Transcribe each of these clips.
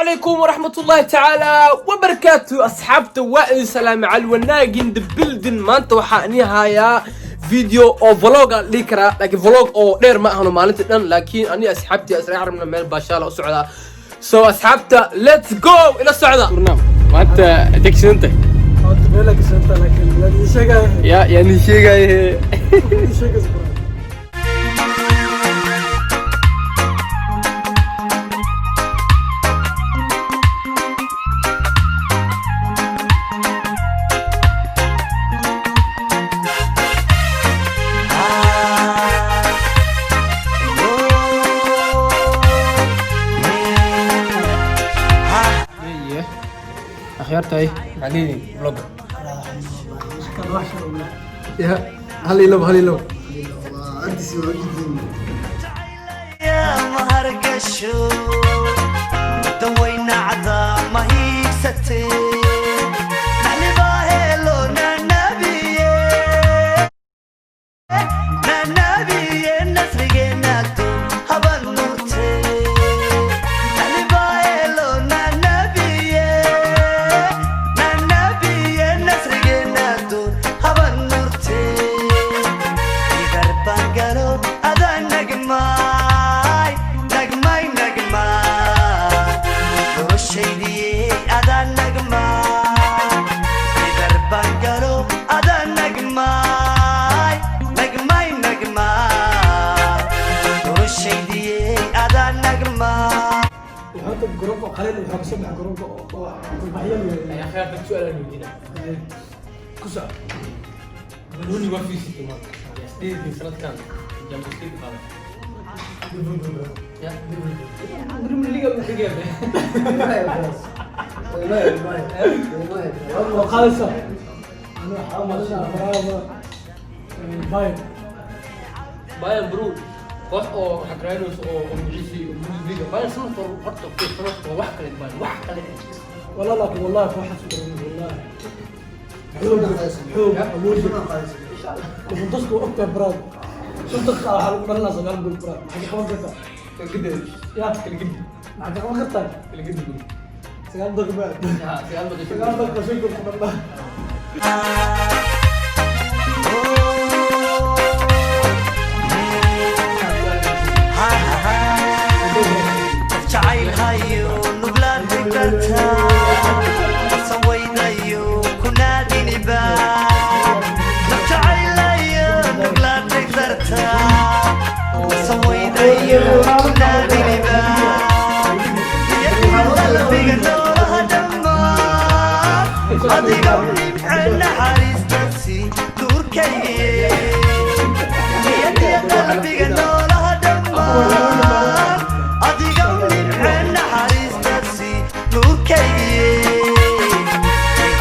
Calaykum waraxmatullahi tacaala wabarakaatu. Asxaabta, waa idin salaamay. Calwanaag in the building. Maanta waxaa ini hayaa video oo vlog aan dhihi karaa, laakiin vlog oo dheer ma ahno maalinta dhan, laakiin ani asxaabtii asraa rabna meel baashaala u socdaa. So asxaabta, let's go, ila socda. Maanta degsidanta. Horta meel ay kasanta, laakiin la ii sheegaya. Ya yaa ni sheegaye. Ii sheegaysa, bro. Akhyaartay, maxaa leedihin vlog? Kan wax shaqo leh. Ya, hal iyo labo, hal iyo labo. Mahargasho dawaynacda ma hiigsate naxlibaahelo nanabiye nanabiye nasrigeenado habanurte naxlibaahelo nanabiye nanabiye nasrigeenado habanurte idarbangalo adaa nagmay nagmay nagmay noloshaydiyey adaa nagmay idarbangalo adaa nagmay nagmay nagmay noloshaydiyey adaa nagmay. Waxaa ka garoonka qalin, waxaa kasoo baxa garoonka oo ubaxyo leh. Akhyaarta, su-aal aan weydiinaa. Ku soco. Banooni waa fiirsatay maanta. 8-dii sanadkan Champions League qaaday. Ya, Premier League lagu xigaa. Waa qaadaysaa. Ani waxaa u malaynayaa Bravo, Bayern. Bayern, bro, koox oo waxaa karaynaysa oo magaciisii oo Bundesliga. Bayern sanadka hore horta ku sanadka waa wax kale, Bayern wax kale. والله لكن والله kooxaas u garan والله. Xoog, xoog, awood. Juventus waa ogtahay, Bravo. 5 daqiiqo waxaa lagu dhalinaa 9 gool, Bravo. Maxay ka qaban kartaa? Kala gedi. Ya, Kala gedi. maxay ka qaban kartaa? Kala gedi. 9 daqiiqo baa. Ya, 9 daqiiqo. 9 daqiiqo 5 gool ku dhalnaa. Jacaylhayo nuglaanta karta sawaydayo kunaadiniba jacaylhayo nuglaanta karta sawaydayo kunaadiniba qalbiga noolaha dhammaan adiga nimce naxariistasi duurkaygiye niyadiya qalbiga noolaha dhammaan adiga nimce naxariistasi nuurkaygiye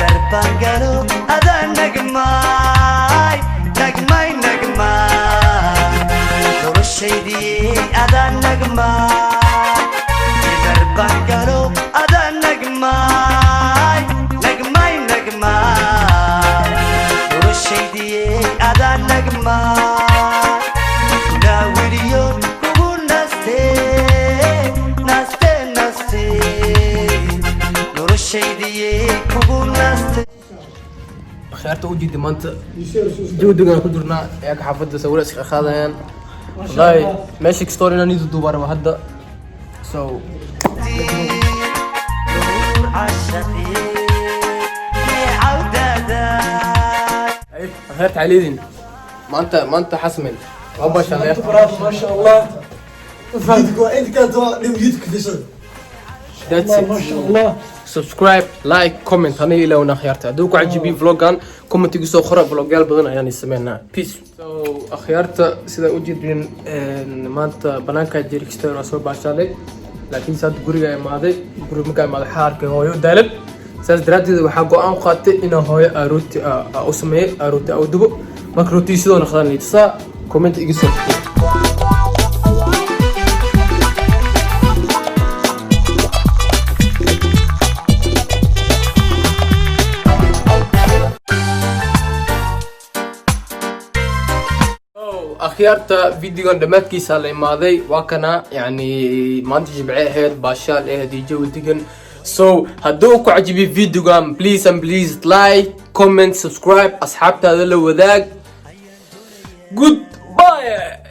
garbangalo adaa nagmay nagmay nagmay noloshaydii adaa nagmay garbangalo adaa nagmay nagmay nagmay noloshaydii adaa nagmay kunawiriyo kugu naste naste naste noloshaydii kugu naste. Akhyaarta, u jeeda maanta jawigan ku jirnaa ee xaafadda sawiro iska qaadayaan. Wallahi meesha kastoo inaan idu duubaaraba hadda. So nuur cashaqiye cawdada. Ay, akhyaarta, caleedin maanta xasmen waa baashaan. Bravo, ما شاء الله. That's it. ما شاء الله. Subscribe, like, comment hana ilowna. Akhyaarta, hadduu ku cajibiyo vlogan, comment igu soo qora. Vlogyaal badan ayaan sameynaa. Peace. So akhyaarta, sida u jeedin, maanta banaanka jiriksta waa soo baashaalay, laakiin saad guriga imaaday. Guriga markaa imaaday, waxaa arkay hooyo daalad. Saas daraaddeed waxaa go-aan qaatay inaan hooyo rooti u sameeyo, rooti u dubo. Marka rooti sidoo noqdaan tusaa, comment iga soo. Akhyaarta, videogan dhammaadkiisa la imaaday. Waa kana, yani maanta Jimce ahayd, baashaal ahayd iyo jawi degan. So hadduu ku cajibiyo videogan, please and please like, comment, subscribe, asxaabtaada la wadaag. Goodbye.